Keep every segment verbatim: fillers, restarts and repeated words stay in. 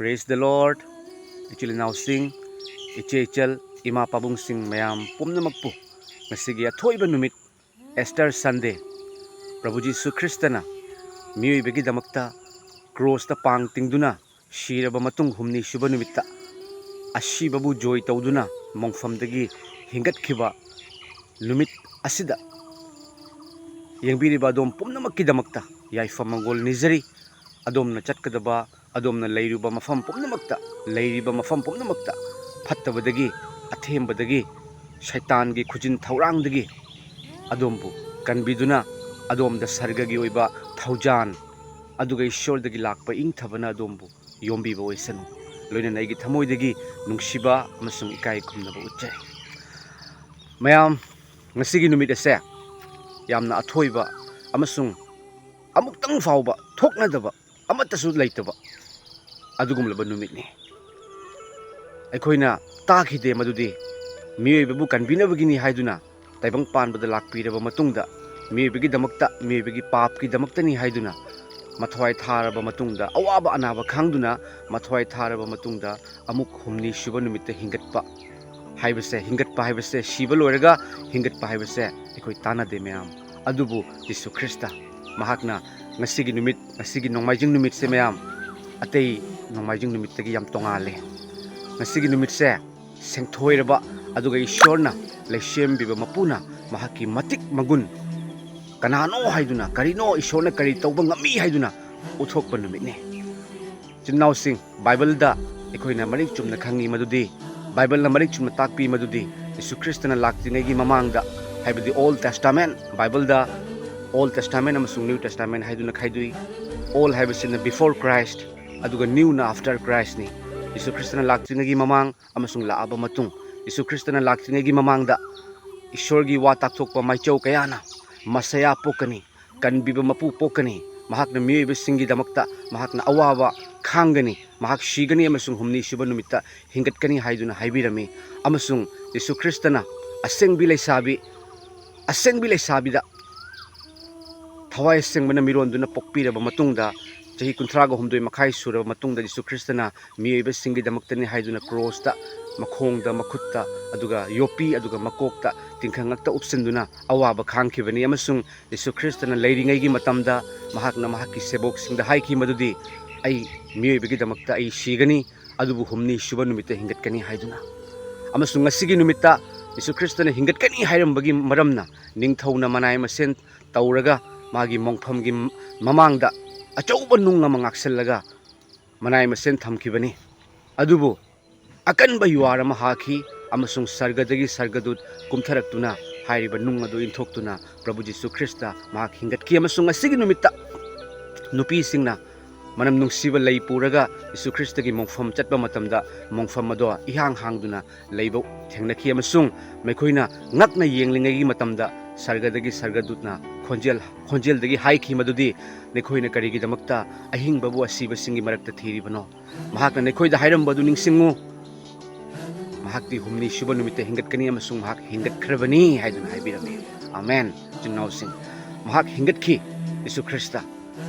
Praise the Lord. ꯏꯆꯤꯜ ꯏꯅꯥꯎꯁꯤꯡ, ꯏꯆꯦ ꯏꯆꯜ, ꯏꯃꯥ ꯄꯥꯕꯨꯡꯁꯤꯡ ꯃꯌꯥꯝ ꯄꯨꯝꯅꯃꯛꯄꯨ ꯉꯁꯤꯒꯤ ꯑꯊꯣꯏꯕ ꯅꯨꯃꯤꯠ, Easter Sunday, ꯄ꯭ꯔꯚꯨ ꯖꯤꯁꯨ ꯈ꯭ꯔꯤꯁꯇꯅ ꯃꯤꯑꯣꯏꯕꯒꯤꯗꯃꯛꯇ ꯀ꯭ꯔꯣꯁꯇ ꯄꯥꯡ ꯇꯤꯡꯗꯨꯅ ꯁꯤꯔꯕ ꯃꯇꯨꯡ ꯍꯨꯝꯅꯤ ꯁꯨꯕ ꯅꯨꯃꯤꯠꯇ ꯑꯁꯤꯕꯕꯨ ꯖꯣꯏ ꯇꯧꯗꯨꯅ ꯃꯣꯡꯐꯝꯗꯒꯤ ꯍꯤꯡꯒꯠꯈꯤꯕ ꯅꯨꯃꯤꯠ ꯑꯁꯤꯗ ꯌꯦꯡꯕꯤꯔꯤꯕ ꯑꯗꯣꯝ ꯄꯨꯝꯅꯃꯛꯀꯤꯗꯃꯛꯇ ꯌꯥꯏꯐ ꯃꯪꯒꯣꯜ ꯅꯤꯖꯔꯤ꯫ ꯑꯗꯣꯝꯅ ꯆꯠꯀꯗꯕ, ꯑꯗꯣꯝꯅ ꯂꯩꯔꯨꯕ ꯃꯐꯝ ꯄꯨꯝꯅꯃꯛꯇ, ꯂꯩꯔꯤꯕ ꯃꯐꯝ ꯄꯨꯝꯅꯃꯛꯇ ꯐꯠꯇꯕꯗꯒꯤ, ꯑꯊꯦꯝꯕꯗꯒꯤ, ꯁꯩꯇꯥꯟꯒꯤ ꯈꯨꯖꯤꯟ ꯊꯧꯔꯥꯡꯗꯒꯤ ꯑꯗꯣꯝꯕꯨ ꯀꯟꯕꯤꯗꯨꯅ, ꯑꯗꯣꯝꯗ ꯁꯔꯒꯒꯤ ꯑꯣꯏꯕ ꯊꯧꯖꯥꯟ, ꯑꯗꯨꯒ ꯏꯁꯣꯔꯗꯒꯤ ꯂꯥꯛꯄ ꯏꯪꯊꯕꯅ ꯑꯗꯣꯝꯕꯨ ꯌꯣꯝꯕꯤꯕ ꯑꯣꯏꯁꯅꯨ꯫ ꯂꯣꯏꯅꯅ ꯑꯩꯒꯤ ꯊꯃꯣꯏꯗꯒꯤ ꯅꯨꯡꯁꯤꯕ ꯑꯃꯁꯨꯡ ꯏꯀꯥꯏ ꯈꯨꯝꯅꯕ ꯎꯠꯆꯔꯤ꯫ ꯃꯌꯥꯝ, ꯉꯁꯤꯒꯤ ꯅꯨꯃꯤꯠ ꯑꯁꯦ ꯌꯥꯝꯅ ꯑꯊꯣꯏꯕ ꯑꯃꯁꯨꯡ ꯑꯃꯨꯛꯇꯪ ꯐꯥꯎꯕ ꯊꯣꯛꯅꯗꯕ, ꯑꯃꯠꯇꯁꯨ ꯂꯩꯇꯕ ꯑꯗꯨꯒꯨꯝꯂꯕ ꯅꯨꯃꯤꯠꯅꯤ꯫ ꯑꯩꯈꯣꯏꯅ ꯇꯥꯈꯤꯗꯦ ꯃꯗꯨꯗꯤ ꯃꯤꯑꯣꯏꯕꯕꯨ ꯀꯟꯕꯤꯅꯕꯒꯤꯅꯤ ꯍꯥꯏꯗꯨꯅ ꯇꯥꯏꯕꯪ ꯄꯥꯟꯕꯗ ꯂꯥꯛꯄꯤꯔꯕ ꯃꯇꯨꯡꯗ, ꯃꯤꯑꯣꯏꯕꯒꯤꯗꯃꯛꯇ, ꯃꯤꯑꯣꯏꯕꯒꯤ ꯄꯥꯞꯀꯤꯗꯃꯛꯇꯅꯤ ꯍꯥꯏꯗꯨꯅ ꯃꯊ꯭ꯋꯥꯏ ꯊꯥꯔꯕ ꯃꯇꯨꯡꯗ, ꯑꯋꯥꯕ ꯑꯅꯥꯕ ꯈꯥꯡꯗꯨꯅ ꯃꯊ꯭ꯋꯥꯏ ꯊꯥꯔꯕ ꯃꯇꯨꯡꯗ, ꯑꯃꯨꯛ ꯍꯨꯝꯅꯤ ꯁꯨꯕ ꯅꯨꯃꯤꯠꯇ ꯍꯤꯡꯒꯠꯄ ꯍꯥꯏꯕꯁꯦ, ꯍꯤꯡꯒꯠꯄ ꯍꯥꯏꯕꯁꯦ, ꯁꯤꯕ ꯂꯣꯏꯔꯒ ꯍꯤꯡꯒꯠꯄ ꯍꯥꯏꯕꯁꯦ ꯑꯩꯈꯣꯏ ꯇꯥꯟꯅꯗꯦ ꯃꯌꯥꯝ꯫ ꯑꯗꯨꯕꯨ ꯖꯤꯁꯨ ꯈ꯭ꯔꯤꯁꯇ, ꯃꯍꯥꯛꯅ ꯉꯁꯤꯒꯤ ꯅꯨꯃꯤꯠ, ꯉꯁꯤꯒꯤ ꯅꯣꯡꯃꯥꯏꯖꯤꯡ ꯅꯨꯃꯤꯠꯁꯦ ꯃꯌꯥꯝ, ꯑꯇꯩ ꯅꯣꯡꯃꯥꯏꯖꯤꯡ ꯅꯨꯃꯤꯠꯇꯒꯤ ꯌꯥꯝ ꯇꯣꯉꯥꯜꯂꯦ꯫ ꯉꯁꯤꯒꯤ ꯅꯨꯃꯤꯠꯁꯦ ꯁꯦꯡꯊꯣꯏꯔꯕ, ꯑꯗꯨꯒ ꯏꯁꯣꯔꯅ, ꯂꯩꯁꯦꯝꯕꯤꯕ ꯃꯄꯨꯅ ꯃꯍꯥꯛꯀꯤ ꯃꯇꯤꯛ ꯃꯒꯨꯟ ꯀꯅꯥꯅꯣ ꯍꯥꯏꯗꯨꯅ, ꯀꯔꯤꯅꯣ, ꯏꯁꯣꯔꯅ ꯀꯔꯤ ꯇꯧꯕ ꯉꯝꯃꯤ ꯍꯥꯏꯗꯨꯅ ꯎꯠꯊꯣꯛꯄ ꯅꯨꯃꯤꯠꯅꯤ꯫ ꯏꯆꯤꯟ ꯏꯅꯥꯎꯁꯤꯡ, ꯕꯥꯏꯕꯜꯗ ꯑꯩꯈꯣꯏꯅ ꯃꯔꯤꯛ ꯆꯨꯝꯅ ꯈꯪꯉꯤ ꯃꯗꯨꯗꯤ, ꯕꯥꯏꯕꯜꯅ ꯃꯔꯤꯛ ꯆꯨꯝꯅ ꯇꯥꯛꯄꯤ ꯃꯗꯨꯗꯤ, ꯖꯤꯁꯨ ꯈ꯭ꯔꯤꯁꯇꯅ ꯂꯥꯛꯇ꯭ꯔꯤꯉꯩꯒꯤ ꯃꯃꯥꯡꯗ, ꯍꯥꯏꯕꯗꯤ Old Testament, ꯕꯥꯏꯕꯜꯗ Old Testament ꯑꯃꯁꯨꯡ New Testament ꯍꯥꯏꯗꯨꯅ ꯈꯥꯏꯗꯣꯛꯏ꯫ Old ꯍꯥꯏꯕꯁꯤꯅ before Christ, ꯑꯗꯨꯒ New ꯅ after Christ ꯅꯤ꯫ ꯖꯤꯁꯨ ꯈ꯭ꯔꯤꯁꯇꯅ ꯂꯥꯛꯇ꯭ꯔꯤꯉꯩꯒꯤ ꯃꯃꯥꯡ ꯑꯃꯁꯨꯡ ꯂꯥꯛꯑꯕ ꯃꯇꯨꯡ꯫ ꯖꯤꯁꯨ ꯈ꯭ꯔꯤꯁꯇꯅ ꯂꯥꯛꯇ꯭ꯔꯤꯉꯩꯒꯤ ꯃꯃꯥꯡꯗ ꯏꯁꯣꯔꯒꯤ ꯋꯥ ꯇꯥꯛꯊꯣꯛꯄ ꯃꯥꯏꯆꯧ ꯀꯌꯥꯅ ꯃꯁꯌꯥ ꯄꯣꯛꯀꯅꯤ, ꯀꯟꯕꯤꯕ ꯃꯄꯨ ꯄꯣꯛꯀꯅꯤ, ꯃꯍꯥꯛꯅ ꯃꯤꯑꯣꯏꯕꯁꯤꯡꯒꯤꯗꯃꯛꯇ ꯃꯍꯥꯛꯅ ꯑꯋꯥꯕ ꯈꯥꯡꯒꯅꯤ, ꯃꯍꯥꯛ ꯁꯤꯒꯅꯤ ꯑꯃꯁꯨꯡ ꯍꯨꯝꯅꯤ ꯁꯨꯕ ꯅꯨꯃꯤꯠꯇ ꯍꯤꯡꯒꯠꯀꯅꯤ ꯍꯥꯏꯗꯨꯅ ꯍꯥꯏꯕꯤꯔꯝꯃꯤ꯫ ꯑꯃꯁꯨꯡ ꯖꯤꯁꯨ ꯈ꯭ꯔꯤꯁꯇꯅ ꯑꯁꯦꯡꯕꯤ ꯂꯩꯁꯥꯕꯤ, ꯑꯁꯦꯡꯕꯤ ꯂꯩꯁꯥꯕꯤꯗ ꯊꯋꯥꯏ ꯑꯁꯦꯡꯕꯅ ꯃꯤꯔꯣꯟꯗꯨꯅ ꯄꯣꯛꯄꯤꯔꯕ ꯃꯇꯨꯡꯗ, ꯆꯍꯤ ꯀꯨꯟꯊ꯭ꯔꯥꯒ ꯍꯨꯝꯗꯣꯏ ꯃꯈꯥꯏ ꯁꯨꯔꯕ ꯃꯇꯨꯡꯗ ꯖꯤꯁꯨ ꯈ꯭ꯔꯤꯁꯇꯅ ꯃꯤꯑꯣꯏꯕꯁꯤꯡꯒꯤꯗꯃꯛꯇꯅꯤ ꯍꯥꯏꯗꯨꯅ ꯀ꯭ꯔꯣꯁꯇ ꯃꯈꯣꯡꯗ, ꯃꯈꯨꯠꯇ, ꯑꯗꯨꯒ ꯌꯣꯠꯄꯤ, ꯑꯗꯨꯒ ꯃꯀꯣꯛꯇ ꯇꯤꯡꯈꯪ ꯉꯛꯇ ꯎꯞꯁꯤꯟꯗꯨꯅ ꯑꯋꯥꯕ ꯈꯥꯡꯈꯤꯕꯅꯤ꯫ ꯑꯃꯁꯨꯡ ꯖꯤꯁꯨ ꯈ꯭ꯔꯤꯁꯇꯅ ꯂꯩꯔꯤꯉꯩꯒꯤ ꯃꯇꯝꯗ ꯃꯍꯥꯛꯅ ꯃꯍꯥꯛꯀꯤ ꯁꯦꯕꯣꯛꯁꯤꯡꯗ ꯍꯥꯏꯈꯤ ꯃꯗꯨꯗꯤ, "ꯑꯩ ꯃꯤꯑꯣꯏꯕꯒꯤꯗꯃꯛꯇ ꯑꯩ ꯁꯤꯒꯅꯤ, ꯑꯗꯨꯕꯨ ꯍꯨꯝꯅꯤ ꯁꯨꯕ ꯅꯨꯃꯤꯠꯇ ꯍꯤꯡꯒꯠꯀꯅꯤ" ꯍꯥꯏꯗꯨꯅ꯫ ꯑꯃꯁꯨꯡ ꯉꯁꯤꯒꯤ ꯅꯨꯃꯤꯠꯇ ꯖꯤꯁꯨ ꯈ꯭ꯔꯤꯁꯇꯅ ꯍꯤꯡꯒꯠꯀꯅꯤ ꯍꯥꯏꯔꯝꯕꯒꯤ ꯃꯔꯝꯅ ꯅꯤꯡꯊꯧꯅ ꯃꯅꯥꯏ ꯃꯁꯤꯟ ꯇꯧꯔꯒ ꯃꯥꯒꯤ ꯃꯣꯡꯐꯝꯒꯤ ꯃꯃꯥꯡꯗ ꯑꯆꯧꯕ ꯅꯨꯡ ꯑꯃ ꯉꯥꯛꯁꯜꯂꯒ ꯃꯅꯥꯏ ꯃꯁꯤꯟ ꯊꯝꯈꯤꯕꯅꯤ꯫ ꯑꯗꯨꯕꯨ ꯑꯀꯟꯕ ꯌꯨꯍꯥꯔ ꯑꯃ ꯍꯥꯈꯤ, ꯑꯃꯁꯨꯡ ꯁꯔꯒꯗꯒꯤ ꯁꯔꯒꯗꯨꯠ ꯀꯨꯝꯊꯔꯛꯇꯨꯅ ꯍꯥꯏꯔꯤꯕ ꯅꯨꯡ ꯑꯗꯨ ꯏꯟꯊꯣꯛꯇꯨꯅ ꯄ꯭ꯔꯚꯨ ꯖꯤꯁꯨ ꯈ꯭ꯔꯤꯁꯇ ꯃꯍꯥꯛ ꯍꯤꯡꯒꯠꯈꯤ꯫ ꯑꯃꯁꯨꯡ ꯉꯁꯤꯒꯤ ꯅꯨꯃꯤꯠꯇ ꯅꯨꯄꯤꯁꯤꯡꯅ ꯃꯅꯝ ꯅꯨꯡꯁꯤꯕ ꯂꯩ ꯄꯨꯔꯒ ꯖꯤꯁꯨ ꯈ꯭ꯔꯤꯁꯇꯒꯤ ꯃꯣꯡꯐꯝ ꯆꯠꯄ ꯃꯇꯝꯗ ꯃꯣꯡꯐꯝ ꯑꯗꯣ ꯏꯍꯥꯡ ꯍꯥꯡꯗꯨꯅ ꯂꯩꯕ ꯊꯦꯡꯅꯈꯤ꯫ ꯑꯃꯁꯨꯡ ꯃꯈꯣꯏꯅ ꯉꯛꯅ ꯌꯦꯡꯂꯤꯉꯩꯒꯤ ꯃꯇꯝꯗ ꯁꯔꯒꯗꯒꯤ ꯁꯔꯒꯗꯨꯠꯅ ꯈꯣꯟꯖꯦꯜ, ꯈꯣꯟꯖꯦꯜꯗꯒꯤ ꯍꯥꯏꯈꯤ ꯃꯗꯨꯗꯤ, "ꯅꯈꯣꯏꯅ ꯀꯔꯤꯒꯤꯗꯃꯛꯇ ꯑꯍꯤꯡꯕꯕꯨ ꯑꯁꯤꯕꯁꯤꯡꯒꯤ ꯃꯔꯛꯇ ꯊꯤꯔꯤꯕꯅꯣ? ꯃꯍꯥꯛꯅ ꯅꯈꯣꯏꯗ ꯍꯥꯏꯔꯝꯕ ꯑꯗꯨ ꯅꯤꯡꯁꯤꯡꯉꯨ꯫ ꯃꯍꯥꯛꯇꯤ ꯍꯨꯝꯅꯤ ꯁꯨꯕ ꯅꯨꯃꯤꯠꯇ ꯍꯤꯡꯒꯠꯀꯅꯤ ꯑꯃꯁꯨꯡ ꯃꯍꯥꯛ ꯍꯤꯡꯒꯠꯈ꯭ꯔꯕꯅꯤ" ꯍꯥꯏꯗꯨꯅ ꯍꯥꯏꯕꯤꯔꯝꯃꯤ꯫ ꯑꯥꯃꯦꯟ꯫ ꯏꯆꯤꯟ ꯏꯅꯥꯎꯁꯤꯡ, ꯃꯍꯥꯛ ꯍꯤꯡꯒꯠꯈꯤ꯫ ꯌꯤꯁꯨ ꯈ꯭ꯔꯤꯁꯇ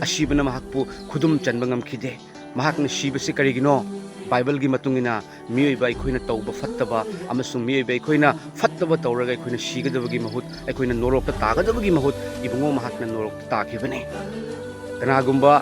ꯑꯁꯤꯕꯅ ꯃꯍꯥꯛꯄꯨ ꯈꯨꯗꯨꯝ ꯆꯟꯕ ꯉꯝꯈꯤꯗꯦ꯫ ꯃꯍꯥꯛꯅ ꯁꯤꯕꯁꯤ ꯀꯔꯤꯒꯤꯅꯣ? ꯕꯥꯏꯕꯜꯒꯤ ꯃꯇꯨꯡ ꯏꯟꯅ ꯃꯤꯑꯣꯏꯕ ꯑꯩꯈꯣꯏꯅ ꯇꯧꯕ ꯐꯠꯇꯕ ꯑꯃꯁꯨꯡ ꯃꯤꯑꯣꯏꯕ ꯑꯩꯈꯣꯏꯅ ꯐꯠꯇꯕ ꯇꯧꯔꯒ ꯑꯩꯈꯣꯏꯅ ꯁꯤꯒꯗꯕꯒꯤ ꯃꯍꯨꯠ, ꯑꯩꯈꯣꯏꯅ ꯅꯣꯔꯣꯛꯇ ꯇꯥꯒꯗꯕꯒꯤ ꯃꯍꯨꯠ, ꯏꯕꯨꯡꯉꯣ ꯃꯍꯥꯛꯅ ꯅꯣꯔꯣꯛꯇ ꯇꯥꯈꯤꯕꯅꯤ꯫ ꯀꯅꯥꯒꯨꯝꯕ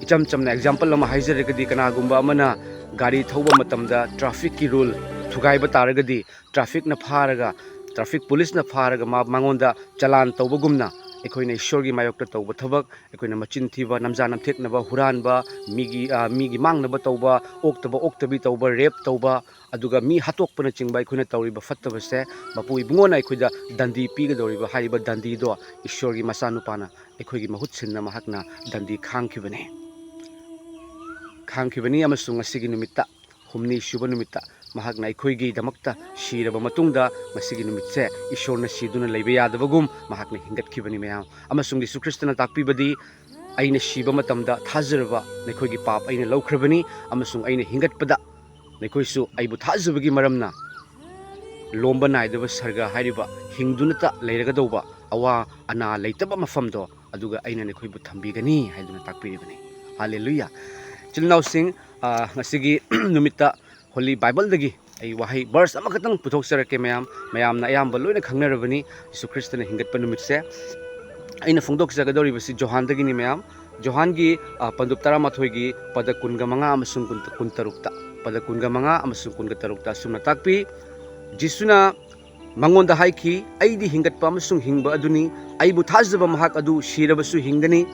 ꯏꯆꯝ ꯆꯝꯅ ꯑꯦꯛꯖꯥꯝꯄꯜ ꯑꯃ ꯍꯥꯏꯖꯔꯒꯗꯤ, ꯀꯅꯥꯒꯨꯝꯕ ꯑꯃꯅ ꯒꯥꯔꯤ ꯊꯧꯕ ꯃꯇꯝꯗ ꯇ꯭ꯔꯥꯐꯤꯛꯀꯤ ꯔꯨꯜ ꯊꯨꯒꯥꯏꯕ ꯇꯥꯔꯒꯗꯤ, ꯇ꯭ꯔꯥꯐꯤꯛꯅ ꯐꯥꯔꯒ, ꯇ꯭ꯔꯥꯐꯤꯛ ꯄꯨꯂꯤꯁꯅ ꯐꯥꯔꯒ ꯃꯥ, ꯃꯉꯣꯟꯗ ꯆꯂꯥꯟ ꯇꯧꯕꯒꯨꯝꯅ, ꯑꯩꯈꯣꯏꯅ ꯏꯁꯣꯔꯒꯤ ꯃꯥꯌꯣꯛꯇ ꯇꯧꯕ ꯊꯕꯛ, ꯑꯩꯈꯣꯏꯅ ꯃꯆꯤꯟ ꯊꯤꯕ, ꯅꯝꯖꯥ ꯅꯝꯊꯦꯛꯅꯕ, ꯍꯨꯔꯥꯟꯕ, ꯃꯤꯒꯤ, ꯑ, ꯃꯤꯒꯤ ꯃꯥꯡꯅꯕ ꯇꯧꯕ, ꯑꯣꯛꯇꯕ ꯑꯣꯛꯇꯕꯤ ꯇꯧꯕ, ꯔꯦꯞ ꯇꯧꯕ, ꯑꯗꯨꯒ ꯃꯤ ꯍꯥꯠꯇꯣꯛꯄꯅꯆꯤꯡꯕ ꯑꯩꯈꯣꯏꯅ ꯇꯧꯔꯤꯕ ꯐꯠꯇꯕꯁꯦ, ꯃꯄꯨ ꯏꯕꯨꯡꯉꯣꯅ ꯑꯩꯈꯣꯏꯗ ꯗꯟꯗꯤ ꯄꯤꯒꯗꯧꯔꯤꯕ, ꯍꯥꯏꯔꯤꯕ ꯗꯟꯗꯤꯗꯣ ꯏꯁꯣꯔꯒꯤ ꯃꯆꯥꯅꯨꯄꯥꯅ ꯑꯩꯈꯣꯏꯒꯤ ꯃꯍꯨꯠ ꯁꯤꯟꯅ ꯃꯍꯥꯛꯅ ꯗꯟꯗꯤ ꯈꯥꯡꯈꯤꯕꯅꯤ꯫ ꯈꯥꯡꯈꯤꯕꯅꯤ ꯑꯃꯁꯨꯡ ꯉꯁꯤꯒꯤ ꯅꯨꯃꯤꯠꯇ, ꯍꯨꯝꯅꯤ ꯁꯨꯕ ꯅꯨꯃꯤꯠꯇ, ꯃꯍꯥꯛꯅ ꯑꯩꯈꯣꯏꯒꯤꯗꯃꯛꯇ ꯁꯤꯔꯕ ꯃꯇꯨꯡꯗ, ꯉꯁꯤꯒꯤ ꯅꯨꯃꯤꯠꯁꯦ ꯏꯁꯣꯔꯅ ꯁꯤꯗꯨꯅ ꯂꯩꯕ ꯌꯥꯗꯕꯒꯨꯝ ꯃꯍꯥꯛꯅ ꯍꯤꯡꯒꯠꯈꯤꯕꯅꯤ, ꯃꯌꯥꯝ꯫ ꯑꯃꯁꯨꯡ ꯌꯤꯁꯨ ꯈ꯭ꯔꯤꯁꯇꯅ ꯇꯥꯛꯄꯤꯕꯗꯤ, "ꯑꯩꯅ ꯁꯤꯕ ꯃꯇꯝꯗ ꯊꯥꯖꯔꯕ ꯅꯈꯣꯏꯒꯤ ꯄꯥꯞ ꯑꯩꯅ ꯂꯧꯈ꯭ꯔꯕꯅꯤ, ꯑꯃꯁꯨꯡ ꯑꯩꯅ ꯍꯤꯡꯒꯠꯄꯗ ꯅꯈꯣꯏꯁꯨ ꯑꯩꯕꯨ ꯊꯥꯖꯕꯒꯤ ꯃꯔꯝꯅ ꯂꯣꯝꯕ ꯅꯥꯏꯗꯕ ꯁꯔꯒ ꯍꯥꯏꯔꯤꯕ ꯍꯤꯡꯗꯨꯅꯇ ꯂꯩꯔꯒꯗꯧꯕ ꯑꯋꯥ ꯑꯅꯥ ꯂꯩꯇꯕ ꯃꯐꯝꯗꯣ ꯑꯗꯨꯒ ꯑꯩꯅ ꯅꯈꯣꯏꯕꯨ ꯊꯝꯕꯤꯒꯅꯤ" ꯍꯥꯏꯗꯨꯅ ꯇꯥꯛꯄꯤꯔꯤꯕꯅꯤ꯫ ꯍꯥꯂꯦꯂꯨꯌꯥ꯫ ꯏꯆꯤꯜ ꯏꯅꯥꯎꯁꯤꯡ, ꯑ, ꯉꯁꯤꯒꯤ ꯅꯨꯃꯤꯠꯇ Holy Bibleꯗꯒꯤ ꯑꯩ ꯋꯥꯍꯩ verse ꯑꯃꯈꯛꯇꯪ ꯄꯨꯊꯣꯛꯆꯔꯛꯀꯦ꯫ ꯃꯌꯥꯝ, ꯃꯌꯥꯝꯅ ꯑꯌꯥꯝꯕ ꯂꯣꯏꯅ ꯈꯪꯅꯔꯕꯅꯤ, ꯖꯤꯁꯨ ꯈ꯭ꯔꯤꯁꯇꯅ ꯍꯤꯡꯒꯠꯄ ꯅꯨꯃꯤꯠꯁꯦ꯫ ꯑꯩꯅ ꯐꯣꯡꯗꯣꯛꯆꯒꯗꯧꯔꯤꯕꯁꯤ ꯖꯣꯍꯥꯟꯗꯒꯤꯅꯤ, ꯃꯌꯥꯝ꯫ ꯖꯣꯍꯥꯟꯒꯤ, ꯑ, ꯄꯟꯗꯨꯞ ꯇꯔꯥꯃꯥꯊꯣꯏꯒꯤ ꯄꯗ ꯀꯨꯟꯒ ꯃꯉꯥ ꯑꯃꯁꯨꯡ ꯀꯨꯟ, ꯀꯨꯟꯇꯔꯨꯛꯇ, ꯄꯗ ꯀꯨꯟꯒ ꯃꯉꯥ ꯑꯃꯁꯨꯡ ꯀꯨꯟꯒ ꯇꯔꯨꯛꯇ ꯑꯁꯨꯝꯅ ꯇꯥꯛꯄꯤ, ꯖꯤꯁꯨꯅ ꯃꯉꯣꯟꯗ ꯍꯥꯏꯈꯤ, "ꯑꯩꯗꯤ ꯍꯤꯡꯒꯠꯄ ꯑꯃꯁꯨꯡ ꯍꯤꯡꯕ ꯑꯗꯨꯅꯤ꯫ ꯑꯩꯕꯨ ꯊꯥꯖꯕ ꯃꯍꯥꯛ ꯑꯗꯨ ꯁꯤꯔꯕꯁꯨ ꯍꯤꯡꯒꯅꯤ꯫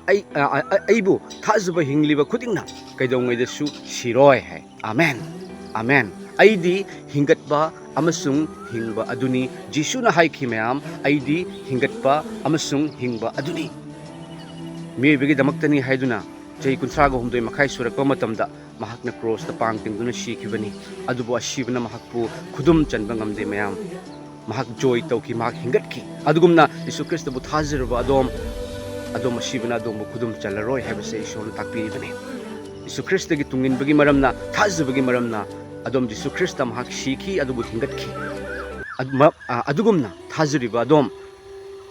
ꯑꯩ, ꯑ, ꯑ, ꯑ, ꯑꯩꯕꯨ ꯊꯥꯖꯕ ꯍꯤꯡꯂꯤꯕ ꯈꯨꯗꯤꯡꯅ ꯀꯩꯗꯧꯉꯩꯗꯁꯨ ꯁꯤꯔꯣꯏ" ꯍꯥꯏ꯫ ꯑꯃꯦꯟ꯫ ꯑꯃꯦꯟ꯫ "ꯑꯩꯗꯤ ꯍꯤꯡꯒꯠꯄ ꯑꯃꯁꯨꯡ ꯍꯤꯡꯕ ꯑꯗꯨꯅꯤ"꯫ ꯖꯤꯁꯨꯅ ꯍꯥꯏꯈꯤ, ꯃꯌꯥꯝ, "ꯑꯩꯗꯤ ꯍꯤꯡꯒꯠꯄ ꯑꯃꯁꯨꯡ ꯍꯤꯡꯕ ꯑꯗꯨꯅꯤ"꯫ ꯃꯤꯑꯣꯏꯕꯒꯤꯗꯃꯛꯇꯅꯤ ꯍꯥꯏꯗꯨꯅ ꯆꯍꯤ ꯀꯨꯟꯊ꯭ꯔꯥꯒ ꯍꯨꯝꯗꯣꯏ ꯃꯈꯥꯏ ꯁꯨꯔꯛꯄ ꯃꯇꯝꯗ ꯃꯍꯥꯛꯅ ꯀ꯭ꯔꯣꯁꯇ ꯄꯥꯡ ꯇꯤꯡꯗꯨꯅ ꯁꯤꯈꯤꯕꯅꯤ꯫ ꯑꯗꯨꯕꯨ ꯑꯁꯤꯕꯅ ꯃꯍꯥꯛꯄꯨ ꯈꯨꯗꯨꯝ ꯆꯟꯕ ꯉꯝꯗꯦ, ꯃꯌꯥꯝ꯫ ꯃꯍꯥꯛ ꯖꯣꯏ ꯇꯧꯈꯤ, ꯃꯍꯥꯛ ꯍꯤꯡꯒꯠꯈꯤ꯫ ꯑꯗꯨꯒꯨꯝꯅ ꯌꯤꯁꯨ ꯈ꯭ꯔꯤꯁꯇꯕꯨ ꯊꯥꯖꯔꯨꯕ ꯑꯗꯣꯝ, ꯑꯗꯣꯝ ꯑꯁꯤꯕꯅ ꯑꯗꯣꯝꯕꯨ ꯈꯨꯗꯨꯝ ꯆꯜꯂꯔꯣꯏ ꯍꯥꯏꯕꯁꯦ ꯏꯁꯣꯔꯅ ꯇꯥꯛꯄꯤꯔꯤꯕꯅꯤ꯫ ꯌꯤꯁꯨ ꯈ꯭ꯔꯤꯁꯇꯒꯤ ꯇꯨꯡꯏꯟꯕꯒꯤ ꯃꯔꯝꯅ, ꯊꯥꯖꯕꯒꯤ ꯃꯔꯝꯅ ꯑꯗꯣꯝ ꯌꯤꯁꯨ ꯈ꯭ꯔꯤꯁꯇ ꯃꯍꯥꯛ ꯁꯤꯈꯤ, ꯑꯗꯨꯕꯨ ꯍꯤꯡꯒꯠꯈꯤ꯫ ꯑꯗꯨ-, ꯃ-, ꯑ-, ꯑꯗꯨꯒꯨꯝꯅ ꯊꯥꯖꯔꯤꯕ ꯑꯗꯣꯝ,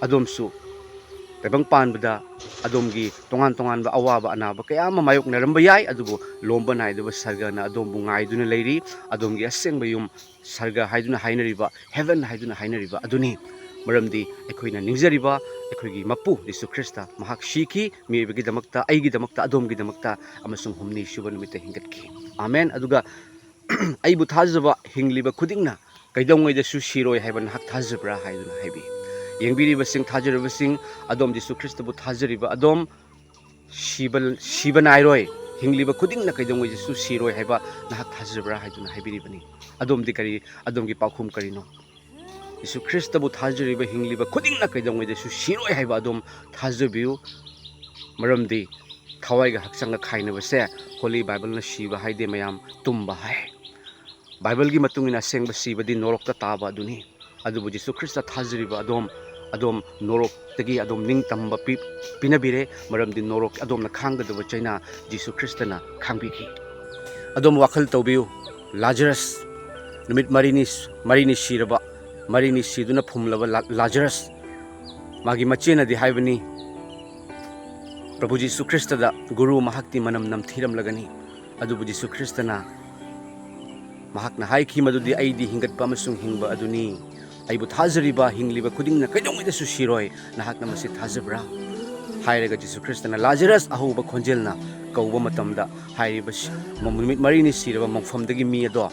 ꯑꯗꯣꯝꯁꯨ ꯇꯥꯏꯕꯪ ꯄꯥꯟꯕꯗ ꯑꯗꯣꯝꯒꯤ ꯇꯣꯉꯥꯟ ꯇꯣꯉꯥꯟꯕ ꯑꯋꯥꯕ ꯑꯅꯥꯕ ꯀꯌꯥ ꯑꯃ ꯃꯥꯌꯣꯛꯅꯔꯝꯕ ꯌꯥꯏ, ꯑꯗꯨꯕꯨ ꯂꯣꯝꯕ ꯅꯥꯏꯗꯕ ꯁꯔꯒꯅ ꯑꯗꯣꯝꯕꯨ ꯉꯥꯏꯗꯨꯅ ꯂꯩꯔꯤ꯫ ꯑꯗꯣꯝꯒꯤ ꯑꯁꯦꯡꯕ ꯌꯨꯝ ꯁꯔꯒ ꯍꯥꯏꯗꯨꯅ ꯍꯥꯏꯅꯔꯤꯕ, heaven ꯍꯥꯏꯗꯨꯅ ꯍꯥꯏꯅꯔꯤꯕ ꯑꯗꯨꯅꯤ꯫ ꯃꯔꯝꯗꯤ ꯑꯩꯈꯣꯏꯅ ꯅꯤꯡꯖꯔꯤꯕ ꯑꯩꯈꯣꯏꯒꯤ ꯃꯄꯨ ꯖꯤꯁꯨ ꯈ꯭ꯔꯤꯁꯇ, ꯃꯍꯥꯛ ꯁꯤꯈꯤ ꯃꯤꯑꯣꯏꯕꯒꯤꯗꯃꯛꯇ, ꯑꯩꯒꯤꯗꯃꯛꯇ, ꯑꯗꯣꯝꯒꯤꯗꯃꯛꯇ, ꯑꯃꯁꯨꯡ ꯍꯨꯝꯅꯤ ꯁꯨꯕ ꯅꯨꯃꯤꯠꯇ ꯍꯤꯡꯒꯠꯈꯤ꯫ ꯑꯃꯦꯟ꯫ ꯑꯗꯨꯒ "ꯑꯩꯕꯨ ꯊꯥꯖꯕ ꯍꯤꯡꯂꯤꯕ ꯈꯨꯗꯤꯡꯅ ꯀꯩꯗꯧꯉꯩꯗꯁꯨ ꯁꯤꯔꯣꯏ ꯍꯥꯏꯕ ꯅꯍꯥꯛ ꯊꯥꯖꯕ꯭ꯔꯥ?" ꯍꯥꯏꯗꯨꯅ ꯍꯥꯏꯕꯤ꯫ ꯌꯦꯡꯕꯤꯔꯤꯕꯁꯤꯡ, ꯊꯥꯖꯔꯤꯕꯁꯤꯡ, ꯑꯗꯣꯝ ꯖꯤꯁꯨ ꯈ꯭ꯔꯤꯁꯇꯕꯨ ꯊꯥꯖꯔꯤꯕ ꯑꯗꯣꯝ ꯁꯤꯕ, ꯁꯤꯕ ꯅꯥꯏꯔꯣꯏ, ꯍꯤꯡꯂꯤꯕ ꯈꯨꯗꯤꯡꯅ ꯀꯩꯗꯧꯉꯩꯗꯁꯨ ꯁꯤꯔꯣꯏ ꯍꯥꯏꯕ ꯅꯍꯥꯛ ꯊꯥꯖꯕ꯭ꯔꯥ ꯍꯥꯏꯗꯨꯅ ꯍꯥꯏꯕꯤꯔꯤꯕꯅꯤ꯫ ꯑꯗꯣꯝꯗꯤ ꯀꯔꯤ, ꯑꯗꯣꯝꯒꯤ ꯄꯥꯎꯈꯨꯝ ꯀꯔꯤꯅꯣ? ꯖꯤꯁꯨ ꯈ꯭ꯔꯤꯁꯇꯕꯨ ꯊꯥꯖꯔꯤꯕ ꯍꯤꯡꯂꯤꯕ ꯈꯨꯗꯤꯡꯅ ꯀꯩꯗꯧꯉꯩꯗꯁꯨ ꯁꯤꯔꯣꯏ ꯍꯥꯏꯕ ꯑꯗꯣꯝ ꯊꯥꯖꯕꯤꯌꯨ꯫ ꯃꯔꯝꯗꯤ ꯊꯋꯥꯏꯒ ꯍꯛꯆꯥꯡꯒ ꯈꯥꯏꯅꯕꯁꯦ Holy Bibleꯅ ꯁꯤꯕ ꯍꯥꯏꯗꯦ, ꯃꯌꯥꯝ, ꯇꯨꯝꯕ ꯍꯥꯏ꯫ ꯕꯥꯏꯕꯜꯒꯤ ꯃꯇꯨꯡ ꯏꯟꯅ ꯑꯁꯦꯡꯕ ꯁꯤꯕꯗꯤ ꯅꯣꯔꯣꯛꯇ ꯇꯥꯕ ꯑꯗꯨꯅꯤ꯫ ꯑꯗꯨꯕꯨ ꯖꯤꯁꯨ ꯈ꯭ꯔꯤꯁꯇ ꯊꯥꯖꯔꯤꯕ ꯑꯗꯣꯝ, ꯑꯗꯣꯝ ꯅꯣꯔꯣꯛꯇꯒꯤ ꯑꯗꯣꯝ ꯅꯤꯡꯇꯝꯕ ꯄꯤ-, ꯄꯤꯅꯕꯤꯔꯦ, ꯃꯔꯝꯗꯤ ꯅꯣꯔꯣꯛ ꯑꯗꯣꯝꯅ ꯈꯥꯡꯒꯗꯕ ꯆꯩꯅꯥ ꯖꯤꯁꯨ ꯈ꯭ꯔꯤꯁꯇꯅ ꯈꯥꯡꯕꯤꯈꯤ꯫ ꯑꯗꯣꯝ ꯋꯥꯈꯜ ꯇꯧꯕꯤꯌꯨ, ꯂꯥꯖꯔꯁ ꯅꯨꯃꯤꯠ ꯃꯔꯤꯅꯤ, ꯃꯔꯤꯅꯤ ꯁꯤꯔꯕ, ꯃꯔꯤꯅꯤ ꯁꯤꯗꯨꯅ ꯐꯨꯝꯂꯕ ꯂꯥ-, ꯂꯥꯖꯔꯁ, ꯃꯥꯒꯤ ꯃꯆꯦꯅꯗꯤ ꯍꯥꯏꯕꯅꯤ, ꯄ꯭ꯔꯚꯨ ꯖꯤꯁꯨ ꯈ꯭ꯔꯤꯁꯇꯗ ꯒꯨꯔꯨ ꯃꯍꯥꯛꯇꯤ ꯃꯅꯝ ꯅꯝꯊꯤꯔꯝꯂꯒꯅꯤ꯫ ꯑꯗꯨꯕꯨ ꯖꯤꯁꯨ ꯈ꯭ꯔꯤꯁꯇꯅ ꯃꯍꯥꯛꯅ ꯍꯥꯏꯈꯤ, "ꯃꯗꯨꯗꯤ ꯑꯩꯗꯤ ꯍꯤꯡꯒꯠꯄ ꯑꯃꯁꯨꯡ ꯍꯤꯡꯕ ꯑꯗꯨꯅꯤ꯫ ꯑꯩꯕꯨ ꯊꯥꯖꯔꯤꯕ ꯍꯤꯡꯂꯤꯕ ꯈꯨꯗꯤꯡꯅ ꯀꯩꯗꯧꯉꯩꯗꯁꯨ ꯁꯤꯔꯣꯏ꯫ ꯅꯍꯥꯛꯅ ꯃꯁꯤ ꯊꯥꯖꯕ꯭ꯔꯥ?" ꯍꯥꯏꯔꯒ ꯖꯤꯁꯨ ꯈ꯭ꯔꯤꯁꯇꯅ ꯂꯥꯖꯔꯁ ꯑꯍꯧꯕ ꯈꯣꯟꯖꯦꯜꯅ ꯀꯧꯕ ꯃꯇꯝꯗ ꯍꯥꯏꯔꯤꯕ ꯁꯤ-, ꯅꯨꯃꯤꯠ ꯃꯔꯤꯅꯤ ꯁꯤꯔꯕ ꯃꯐꯝꯗꯒꯤ ꯃꯤ ꯑꯗꯣ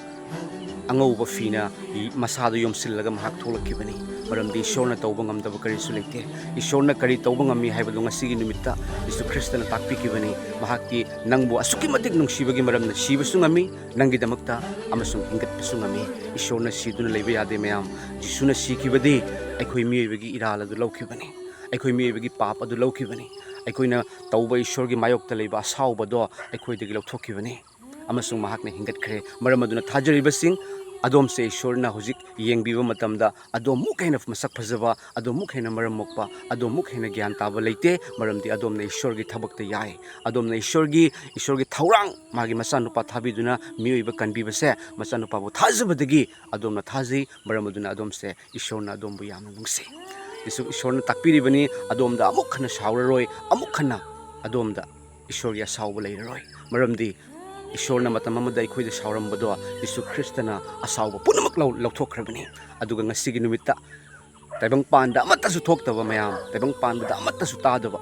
ꯑꯉꯧꯕ ꯐꯤꯅ ꯃꯁꯥꯗ ꯌꯣꯝꯁꯤꯜꯂꯒ ꯃꯍꯥꯛ ꯊꯣꯛꯂꯛꯈꯤꯕꯅꯤ꯫ ꯃꯔꯝꯗꯤ ꯏꯁꯣꯔꯅ ꯇꯧꯕ ꯉꯝꯗꯕ ꯀꯔꯤꯁꯨ ꯂꯩꯇꯦ꯫ ꯏꯁꯣꯔꯅ ꯀꯔꯤ ꯇꯧꯕ ꯉꯝꯃꯤ ꯍꯥꯏꯕꯗꯨ ꯉꯁꯤꯒꯤ ꯅꯨꯃꯤꯠꯇ ꯖꯤꯁꯨ ꯈ꯭ꯔꯤꯁꯇꯅ ꯇꯥꯛꯄꯤꯈꯤꯕꯅꯤ꯫ ꯃꯍꯥꯛꯇꯤ ꯅꯪꯕꯨ ꯑꯁꯨꯛꯀꯤ ꯃꯇꯤꯛ ꯅꯨꯡꯁꯤꯕꯒꯤ ꯃꯔꯝꯅ ꯁꯤꯕꯁꯨ ꯉꯝꯃꯤ, ꯅꯪꯒꯤꯗꯃꯛꯇ ꯑꯃꯁꯨꯡ ꯍꯤꯡꯒꯠꯄꯁꯨ ꯉꯝꯃꯤ꯫ ꯏꯁꯣꯔꯅ ꯁꯤꯗꯨꯅ ꯂꯩꯕ ꯌꯥꯗꯦ ꯃꯌꯥꯝ꯫ ꯖꯤꯁꯨꯅ ꯁꯤꯈꯤꯕꯗꯤ ꯑꯩꯈꯣꯏ ꯃꯤꯑꯣꯏꯕꯒꯤ ꯏꯔꯥꯜ ꯑꯗꯨ ꯂꯧꯈꯤꯕꯅꯤ, ꯑꯩꯈꯣꯏ ꯃꯤꯑꯣꯏꯕꯒꯤ ꯄꯥꯞ ꯑꯗꯨ ꯂꯧꯈꯤꯕꯅꯤ, ꯑꯩꯈꯣꯏꯅ ꯇꯧꯕ ꯏꯁꯣꯔꯒꯤ ꯃꯥꯌꯣꯛꯇ ꯂꯩꯕ ꯑꯁꯥꯎꯕꯗꯣ ꯑꯩꯈꯣꯏꯗꯒꯤ ꯂꯧꯊꯣꯛꯈꯤꯕꯅꯤ꯫ ꯑꯃꯁꯨꯡ ꯃꯍꯥꯛꯅ ꯍꯤꯡꯒꯠꯈ꯭ꯔꯦ꯫ ꯃꯔꯝ ꯑꯗꯨꯅ ꯊꯥꯖꯔꯤꯕꯁꯤꯡ, ꯑꯗꯣꯝꯁꯦ ꯏꯁꯣꯔꯅ ꯍꯧꯖꯤꯛ ꯌꯦꯡꯕꯤꯕ ꯃꯇꯝꯗ ꯑꯗꯣꯝꯃꯨꯛ ꯍꯦꯟꯅ ꯃꯁꯛ ꯐꯖꯕ, ꯑꯗꯣꯝꯃꯨꯛ ꯍꯦꯟꯅ ꯃꯔꯝ ꯃꯣꯛꯄ, ꯑꯗꯣꯝꯃꯨꯛ ꯍꯦꯟꯅ ꯒ꯭ꯌꯥꯟ ꯇꯥꯕ ꯂꯩꯇꯦ꯫ ꯃꯔꯝꯗꯤ ꯑꯗꯣꯝꯅ ꯏꯁꯣꯔꯒꯤ ꯊꯕꯛꯇ ꯌꯥꯏ꯫ ꯑꯗꯣꯝꯅ ꯏꯁꯣꯔꯒꯤ, ꯏꯁꯣꯔꯒꯤ ꯊꯧꯔꯥꯡ, ꯃꯥꯒꯤ ꯃꯆꯥꯅꯨꯄꯥ ꯊꯥꯕꯤꯗꯨꯅ ꯃꯤꯑꯣꯏꯕ ꯀꯟꯕꯤꯕꯁꯦ, ꯃꯆꯥꯅꯨꯄꯥꯕꯨ ꯊꯥꯖꯕꯗꯒꯤ ꯑꯗꯣꯝꯅ ꯊꯥꯖꯩ꯫ ꯃꯔꯝ ꯑꯗꯨꯅ ꯑꯗꯣꯝꯁꯦ ꯏꯁꯣꯔꯅ ꯑꯗꯣꯝꯕꯨ ꯌꯥꯝꯅ ꯅꯨꯡꯁꯤ꯫ ꯏꯁꯣ-, ꯏꯁꯣꯔꯅ ꯇꯥꯛꯄꯤꯔꯤꯕꯅꯤ, ꯑꯗꯣꯝꯗ ꯑꯃꯨꯛ ꯍꯟꯅ ꯁꯥꯎꯔꯔꯣꯏ, ꯑꯃꯨꯛ ꯍꯟꯅ ꯑꯗꯣꯝꯗ ꯏꯁꯣꯔꯒꯤ ꯑꯁꯥꯎꯕ ꯂꯩꯔꯔꯣꯏ꯫ ꯃꯔꯝꯗꯤ ꯏꯁꯣꯔꯅ ꯃꯇꯝ ꯑꯃꯗ ꯑꯩꯈꯣꯏꯗ ꯁꯥꯎꯔꯝꯕꯗꯣ ꯖꯤꯁꯨ ꯈ꯭ꯔꯤꯁꯇꯅ ꯑꯁꯥꯎꯕ ꯄꯨꯝꯅꯃꯛ ꯂꯧ-, ꯂꯧꯊꯣꯛꯈ꯭ꯔꯕꯅꯤ꯫ ꯑꯗꯨꯒ ꯉꯁꯤꯒꯤ ꯅꯨꯃꯤꯠꯇ ꯇꯥꯏꯕꯪꯄꯥꯟꯗ ꯑꯃꯠꯇꯁꯨ ꯊꯣꯛꯇꯕ ꯃꯌꯥꯝ, ꯇꯥꯏꯕꯪꯄꯥꯟꯕꯗ ꯑꯃꯠꯇꯁꯨ ꯇꯥꯗꯕ,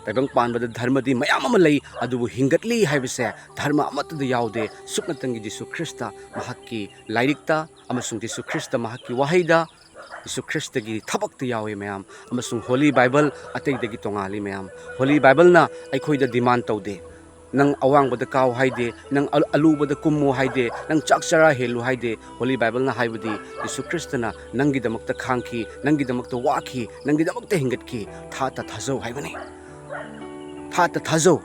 ꯇꯥꯏꯕꯪꯄꯥꯟꯕꯗ ꯙꯔꯃꯗꯤ ꯃꯌꯥꯝ ꯑꯃ ꯂꯩ, ꯑꯗꯨꯕꯨ ꯍꯤꯡꯒꯠꯂꯤ ꯍꯥꯏꯕꯁꯦ ꯙꯔꯃ ꯑꯃꯠꯇꯗ ꯌꯥꯎꯗꯦ꯫ ꯁꯨꯞꯅꯇꯪꯒꯤ ꯖꯤꯁꯨ ꯈ꯭ꯔꯤꯁꯇ ꯃꯍꯥꯛꯀꯤ ꯂꯥꯏꯔꯤꯛꯇ ꯑꯃꯁꯨꯡ ꯖꯤꯁꯨ ꯈ꯭ꯔꯤꯁꯇ ꯃꯍꯥꯛꯀꯤ ꯋꯥꯍꯩꯗ, ꯖꯤꯁꯨ ꯈ꯭ꯔꯤꯁꯇꯒꯤ ꯊꯕꯛꯇ ꯌꯥꯎꯏ ꯃꯌꯥꯝ꯫ ꯑꯃꯁꯨꯡ ꯍꯣꯂꯤ ꯕꯥꯏꯕꯜ ꯑꯇꯩꯗꯒꯤ ꯇꯣꯉꯥꯜꯂꯤ ꯃꯌꯥꯝ꯫ ꯍꯣꯂꯤ ꯕꯥꯏꯕꯜꯅ ꯑꯩꯈꯣꯏꯗ ꯗꯤꯃꯥꯟ ꯇꯧꯗꯦ꯫ ꯅꯪ ꯑꯋꯥꯡꯕꯗ ꯀꯥꯎ ꯍꯥꯏꯗꯦ, ꯅꯪ ꯑ-, ꯑꯂꯨꯕꯗ ꯀꯨꯝꯃꯨ ꯍꯥꯏꯗꯦ, ꯅꯪ ꯆꯥꯛ ꯆꯔꯥ ꯍꯦꯜꯂꯨ ꯍꯥꯏꯗꯦ꯫ ꯍꯣꯂꯤ ꯕꯥꯏꯕꯜꯅ ꯍꯥꯏꯕꯗꯤ ꯖꯤꯁꯨ ꯈ꯭ꯔꯤꯁꯇꯅ ꯅꯪꯒꯤꯗꯃꯛꯇ ꯈꯥꯡꯈꯤ, ꯅꯪꯒꯤꯗꯃꯛꯇ ꯋꯥꯈꯤ, ꯅꯪꯒꯤꯗꯃꯛꯇ ꯍꯤꯡꯒꯠꯈꯤ꯫ ꯊꯥꯇ ꯊꯥꯖꯧ ꯍꯥꯏꯕꯅꯤ꯫ ꯊꯥꯇ ꯊꯥꯖꯧ꯫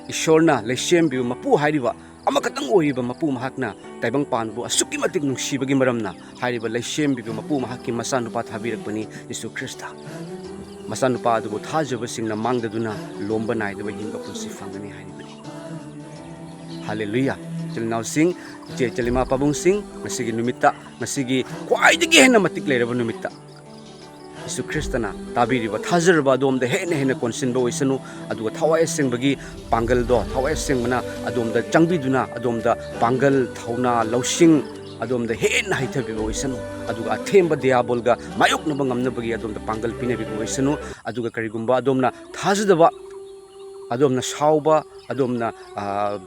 ꯏꯁꯣꯔꯅ ꯂꯩꯁꯦꯝꯕꯤꯕ ꯃꯄꯨ ꯍꯥꯏꯔꯤꯕ ꯑꯃꯈꯛꯇꯪ ꯑꯣꯏꯔꯤꯕ ꯃꯄꯨ ꯃꯍꯥꯛꯅ ꯇꯥꯏꯕꯪꯄꯥꯟꯕꯨ ꯑꯁꯨꯛꯀꯤ ꯃꯇꯤꯛ ꯅꯨꯡꯁꯤꯕꯒꯤ ꯃꯔꯝꯅ ꯍꯥꯏꯔꯤꯕ ꯂꯩꯁꯦꯝꯕꯤꯕ ꯃꯄꯨ ꯃꯍꯥꯛꯀꯤ ꯃꯆꯥꯅꯨꯄꯥ ꯊꯥꯕꯤꯔꯛꯄꯅꯤ, ꯖꯤꯁꯨ ꯈ꯭ꯔꯤꯁꯇ꯫ ꯃꯆꯥꯅꯨꯄꯥ ꯑꯗꯨꯕꯨ ꯊꯥꯖꯕꯁꯤꯡꯅ ꯃꯥꯡꯗꯗꯨꯅ ꯂꯣꯝꯕ ꯅꯥꯏꯗꯕ ꯍꯤꯡꯕ ꯄꯨꯟꯁꯤ ꯐꯪꯒꯅꯤ ꯍꯥꯏꯔꯤꯕꯅꯤ꯫ ꯍꯥꯂꯦꯂꯨꯌꯥ! ꯏꯆꯤꯜ ꯏꯅꯥꯎꯁꯤꯡ, ꯏꯆꯦ ꯏꯆꯜ ꯏꯃꯥ ꯄꯥꯕꯨꯡꯁꯤꯡ, ꯉꯁꯤꯒꯤ ꯅꯨꯃꯤꯠꯇ, ꯉꯁꯤꯒꯤ ꯈ꯭ꯋꯥꯏꯗꯒꯤ ꯍꯦꯟꯅ ꯃꯇꯤꯛ ꯂꯩꯔꯕ ꯅꯨꯃꯤꯠꯇ, ꯌꯦꯁꯨ ꯈ꯭ꯔꯤꯁꯇꯅ ꯇꯥꯕꯤꯔꯤꯕ, ꯊꯥꯖꯔꯕ ꯑꯗꯣꯝꯗ ꯍꯦꯟꯅ ꯍꯦꯟꯅ ꯀꯣꯟꯁꯤꯟꯕ ꯑꯣꯏꯁꯅꯨ꯫ ꯑꯗꯨꯒ ꯊꯋꯥꯏ ꯑꯁꯦꯡꯕꯒꯤ ꯄꯥꯡꯒꯜꯗꯣ, ꯊꯋꯥꯏ ꯑꯁꯦꯡꯕꯅ ꯑꯗꯣꯝꯗ ꯆꯪꯕꯤꯗꯨꯅ, ꯑꯗꯣꯝꯗ ꯄꯥꯡꯒꯜ, ꯊꯧꯅꯥ, ꯂꯧꯁꯤꯡ ꯑꯗꯣꯝꯗ ꯍꯦꯟꯅ ꯍꯩꯊꯕꯤꯕ ꯑꯣꯏꯁꯅꯨ꯫ ꯑꯗꯨꯒ ꯑꯊꯦꯝꯕ ꯗꯤꯌꯥꯕꯣꯜꯒ ꯃꯥꯌꯣꯛꯅꯕ ꯉꯝꯅꯕꯒꯤ ꯑꯗꯣꯝꯗ ꯄꯥꯡꯒꯜ ꯄꯤꯅꯕꯤꯕ ꯑꯣꯏꯁꯅꯨ꯫ ꯑꯗꯨꯒ ꯀꯔꯤꯒꯨꯝꯕ ꯑꯗꯣꯝꯅ ꯊꯥꯖꯗꯕ, ꯑꯗꯣꯝꯅ ꯁꯥꯎꯕ, ꯑꯗꯣꯝꯅ, ꯑ,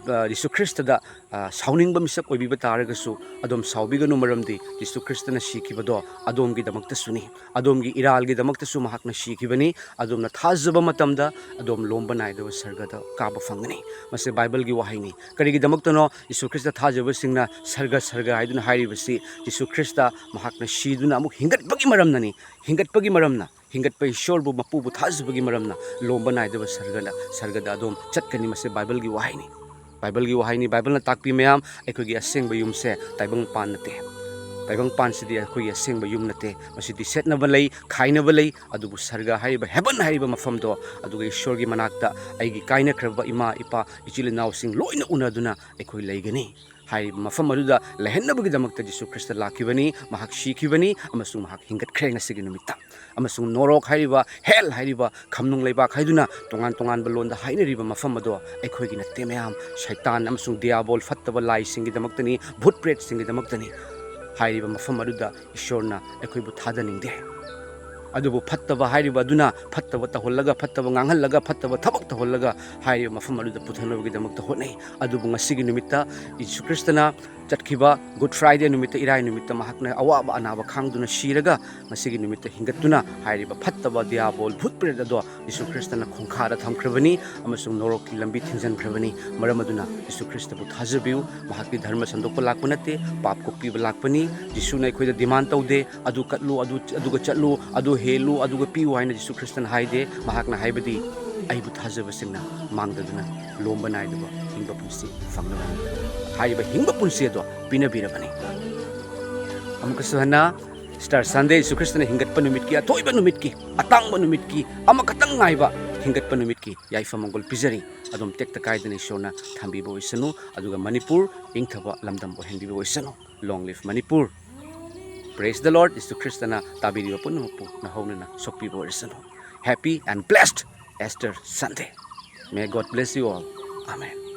ꯑ, ꯌꯦꯁꯨ ꯈ꯭ꯔꯤꯁꯇꯗ, ꯑ, ꯁꯥꯎꯅꯤꯡꯕ ꯃꯤꯁꯛ ꯑꯣꯏꯕꯤꯕ ꯇꯥꯔꯒꯁꯨ, ꯑꯗꯣꯝ ꯁꯥꯎꯕꯤꯒꯅꯨ, ꯃꯔꯝꯗꯤ ꯌꯦꯁꯨ ꯈ꯭ꯔꯤꯁꯇꯅ ꯁꯤꯈꯤꯕꯗꯣ ꯑꯗꯣꯝꯒꯤꯗꯃꯛꯇꯁꯨꯅꯤ, ꯑꯗꯣꯝꯒꯤ ꯏꯔꯥꯜꯒꯤꯗꯃꯛꯇꯁꯨ ꯃꯍꯥꯛꯅ ꯁꯤꯈꯤꯕꯅꯤ꯫ ꯑꯗꯣꯝꯅ ꯊꯥꯖꯕ ꯃꯇꯝꯗ ꯑꯗꯣꯝ ꯂꯣꯝꯕ ꯅꯥꯏꯗꯕ ꯁꯔꯒꯗ ꯀꯥꯕ ꯐꯪꯒꯅꯤ꯫ ꯃꯁꯤ ꯕꯥꯏꯕꯜꯒꯤ ꯋꯥꯍꯩꯅꯤ꯫ ꯀꯔꯤꯒꯤꯗꯃꯛꯇꯅꯣ ꯌꯦꯁꯨ ꯈ꯭ꯔꯤꯁꯇ ꯊꯥꯖꯕꯁꯤꯡꯅ ꯁꯔꯒ, ꯁꯔꯒ ꯍꯥꯏꯗꯨꯅ ꯍꯥꯏꯔꯤꯕꯁꯤ? ꯌꯦꯁꯨ ꯈ꯭ꯔꯤꯁꯇ ꯃꯍꯥꯛꯅ ꯁꯤꯗꯨꯅ ꯑꯃꯨꯛ ꯍꯤꯡꯒꯠꯄꯒꯤ ꯃꯔꯝꯅꯅꯤ꯫ ꯍꯤꯡꯒꯠꯄꯒꯤ ꯃꯔꯝꯅ, ꯍꯤꯡꯒꯠꯄ ꯏꯁꯣꯔꯕꯨ, ꯃꯄꯨꯕꯨ ꯊꯥꯖꯕꯒꯤ ꯃꯔꯝꯅ ꯂꯣꯝꯕ ꯅꯥꯏꯗꯕ ꯁꯔꯒꯅ, ꯁꯔꯒꯗ ꯑꯗꯣꯝ ꯆꯠꯀꯅꯤ꯫ ꯃꯁꯤ ꯕꯥꯏꯕꯜꯒꯤ ꯋꯥꯍꯩꯅꯤ꯫ ꯕꯥꯏꯕꯜꯒꯤ ꯋꯥꯍꯩꯅꯤ꯫ ꯕꯥꯏꯕꯜꯅ ꯇꯥꯛꯄꯤ ꯃꯌꯥꯝ, ꯑꯩꯈꯣꯏꯒꯤ ꯑꯁꯦꯡꯕ ꯌꯨꯝꯁꯦ ꯇꯥꯏꯕꯪ ꯄꯥꯟ ꯅꯠꯇꯦ꯫ ꯇꯥꯏꯕꯪ ꯄꯥꯟꯁꯤꯗꯤ ꯑꯩꯈꯣꯏꯒꯤ ꯑꯁꯦꯡꯕ ꯌꯨꯝ ꯅꯠꯇꯦ꯫ ꯃꯁꯤꯗꯤ ꯁꯦꯠꯅꯕ ꯂꯩ, ꯈꯥꯏꯅꯕ ꯂꯩ, ꯑꯗꯨꯕꯨ ꯁꯔꯒ ꯍꯥꯏꯔꯤꯕ, ꯍꯦꯕꯟ ꯍꯥꯏꯔꯤꯕ ꯃꯐꯝꯗꯣ, ꯑꯗꯨꯒ ꯏꯁꯣꯔꯒꯤ ꯃꯅꯥꯛꯇ ꯑꯩꯒꯤ ꯀꯥꯏꯅꯈ꯭ꯔꯕ ꯏꯃꯥ, ꯏꯄꯥ, ꯏꯆꯤꯜ ꯏꯅꯥꯎꯁꯤꯡ ꯂꯣꯏꯅ ꯎꯅꯗꯨꯅ ꯑꯩꯈꯣꯏ ꯂꯩꯒꯅꯤ꯫ ꯍꯥꯏꯔꯤꯕ ꯃꯐꯝ ꯑꯗꯨꯗ ꯂꯩꯍꯟꯅꯕꯒꯤꯗꯃꯛꯇ ꯖꯤꯁꯨ ꯈ꯭ꯔꯤꯁꯇ ꯂꯥꯛꯈꯤꯕꯅꯤ, ꯃꯍꯥꯛ ꯁꯤꯈꯤꯕꯅꯤ ꯑꯃꯁꯨꯡ ꯃꯍꯥꯛ ꯍꯤꯡꯒꯠꯈ꯭ꯔꯦ ꯉꯁꯤꯒꯤ ꯅꯨꯃꯤꯠꯇ꯫ ꯑꯃꯁꯨꯡ ꯅꯣꯔꯣꯛ ꯍꯥꯏꯔꯤꯕ, ꯍꯦꯜ ꯍꯥꯏꯔꯤꯕ, ꯈꯝꯅꯨꯡ ꯂꯩꯕꯥꯛ ꯍꯥꯏꯗꯨꯅ ꯇꯣꯉꯥꯟ ꯇꯣꯉꯥꯟꯕ ꯂꯣꯟꯗ ꯍꯥꯏꯅꯔꯤꯕ ꯃꯐꯝ ꯑꯗꯣ ꯑꯩꯈꯣꯏꯒꯤ ꯅꯠꯇꯦ ꯃꯌꯥꯝ, ꯁꯩꯇꯥꯟ ꯑꯃꯁꯨꯡ ꯗꯤꯌꯥꯕꯣꯜ, ꯐꯠꯇꯕ ꯂꯥꯏꯁꯤꯡꯒꯤꯗꯃꯛꯇꯅꯤ, ꯚꯨꯠ ꯄ꯭ꯔꯦꯠꯁꯤꯡꯒꯤꯗꯃꯛꯇꯅꯤ꯫ ꯍꯥꯏꯔꯤꯕ ꯃꯐꯝ ꯑꯗꯨꯗ ꯏꯁꯣꯔꯅ ꯑꯩꯈꯣꯏꯕꯨ ꯊꯥꯗꯅꯤꯡꯗꯦ꯫ ꯑꯗꯨꯕꯨ ꯐꯠꯇꯕ ꯍꯥꯏꯔꯤꯕ ꯑꯗꯨꯅ ꯐꯠꯇꯕ ꯇꯧꯍꯜꯂꯒ, ꯐꯠꯇꯕ ꯉꯥꯡꯍꯜꯂꯒ, ꯐꯠꯇꯕ ꯊꯕꯛ ꯇꯧꯍꯜꯂꯒ ꯍꯥꯏꯔꯤꯕ ꯃꯐꯝ ꯑꯗꯨꯗ ꯄꯨꯊꯅꯕꯒꯤꯗꯃꯛꯇ ꯍꯣꯠꯅꯩ꯫ ꯑꯗꯨꯕꯨ ꯉꯁꯤꯒꯤ ꯅꯨꯃꯤꯠꯇ ꯌꯤꯁꯨ ꯈ꯭ꯔꯤꯁꯇꯅ ꯆꯠꯈꯤꯕ Good Friday ꯅꯨꯃꯤꯠꯇ, ꯏꯔꯥꯏ ꯅꯨꯃꯤꯠꯇ ꯃꯍꯥꯛꯅ ꯑꯋꯥꯕ ꯑꯅꯥꯕ ꯈꯥꯡꯗꯨꯅ ꯁꯤꯔꯒ ꯉꯁꯤꯒꯤ ꯅꯨꯃꯤꯠꯇ ꯍꯤꯡꯒꯠꯇꯨꯅ ꯍꯥꯏꯔꯤꯕ ꯐꯠꯇꯕ ꯗꯤꯌꯥꯕꯣꯜ, ꯚꯨꯠ ꯄ꯭ꯔꯦꯠ ꯑꯗꯣ ꯌꯤꯁꯨ ꯈ꯭ꯔꯤꯁꯇꯅ ꯈꯣꯡꯈꯥꯗ ꯊꯝꯈ꯭ꯔꯕꯅꯤ ꯑꯃꯁꯨꯡ ꯅꯣꯔꯣꯛꯀꯤ ꯂꯝꯕꯤ ꯊꯤꯡꯖꯤꯟꯈ꯭ꯔꯕꯅꯤ꯫ ꯃꯔꯝ ꯑꯗꯨꯅ ꯌꯤꯁꯨ ꯈ꯭ꯔꯤꯁꯇꯕꯨ ꯊꯥꯖꯕꯤꯌꯨ꯫ ꯃꯍꯥꯛꯇꯤ ꯙꯔꯃ ꯁꯟꯗꯣꯛꯄ ꯂꯥꯛꯄ ꯅꯠꯇꯦ, ꯄꯥꯞ ꯀꯣꯛꯄꯤꯕ ꯂꯥꯛꯄꯅꯤ꯫ ꯌꯤꯁꯨꯅ ꯑꯩꯈꯣꯏꯗ demand ꯇꯧꯗꯦ, "ꯑꯗꯨ ꯀꯠꯂꯨ, ꯑꯗꯨ, ꯑꯗꯨꯒ ꯆꯠꯂꯨ, ꯑꯗꯨ ꯍꯦꯜꯂꯨ, ꯑꯗꯨꯒ ꯄꯤꯌꯨ" ꯍꯥꯏꯅ ꯌꯤꯁꯨ ꯈ꯭ꯔꯤꯁꯇꯅ ꯍꯥꯏꯗꯦ꯫ ꯃꯍꯥꯛꯅ ꯍꯥꯏꯕꯗꯤ, "ꯑꯩꯕꯨ ꯊꯥꯖꯕꯁꯤꯡꯅ ꯃꯥꯡꯗꯗꯨꯅ ꯂꯣꯝꯕ ꯅꯥꯏꯗꯕ ꯍꯤꯡꯕ ꯄꯨꯟꯁꯤ ꯐꯪꯅꯕꯅꯤ"꯫ ꯍꯥꯏꯔꯤꯕ ꯍꯤꯡꯕ ꯄꯨꯟꯁꯤ ꯑꯗꯣ ꯄꯤꯅꯕꯤꯔꯕꯅꯤ꯫ ꯑꯃꯨꯛꯀꯁꯨ ꯍꯟꯅ Easter Sunday, ꯌꯤꯁꯨ ꯈ꯭ꯔꯤꯁꯇꯅ ꯍꯤꯡꯒꯠꯄ ꯅꯨꯃꯤꯠꯀꯤ, ꯑꯊꯣꯏꯕ ꯅꯨꯃꯤꯠꯀꯤ, ꯑꯇꯥꯡꯕ ꯅꯨꯃꯤꯠꯀꯤ, ꯑꯃꯈꯛꯇꯪ ꯉꯥꯏꯕ ꯍꯤꯡꯒꯠꯄ ꯅꯨꯃꯤꯠꯀꯤ ꯌꯥꯏꯐ ꯃꯪꯒꯣꯜ ꯄꯤꯖꯔꯤ꯫ ꯑꯗꯨꯝ ꯇꯦꯛꯇ ꯀꯥꯏꯗꯅ ꯏꯁꯣꯔꯅ ꯊꯝꯕꯤꯕ ꯑꯣꯏꯁꯅꯨ, ꯑꯗꯨꯒ ꯃꯅꯤꯄꯨꯔ ꯏꯪꯊꯕ ꯂꯝꯗꯝ ꯑꯣꯏꯍꯟꯕꯤꯕ ꯑꯣꯏꯁꯅꯨ꯫ Long live Manipur! Praise the Lord. ꯏꯁꯨ ꯈ꯭ꯔꯤꯁꯇꯅ ꯇꯥꯕꯤꯔꯤꯕ ꯄꯨꯝꯅꯃꯛꯄꯨ ꯅꯍꯧꯅꯅ ꯁꯣꯛꯄꯤꯕ ꯑꯣꯏꯔꯁꯅꯨ. Happy and blessed Easter Sunday. May God bless you all. Amen.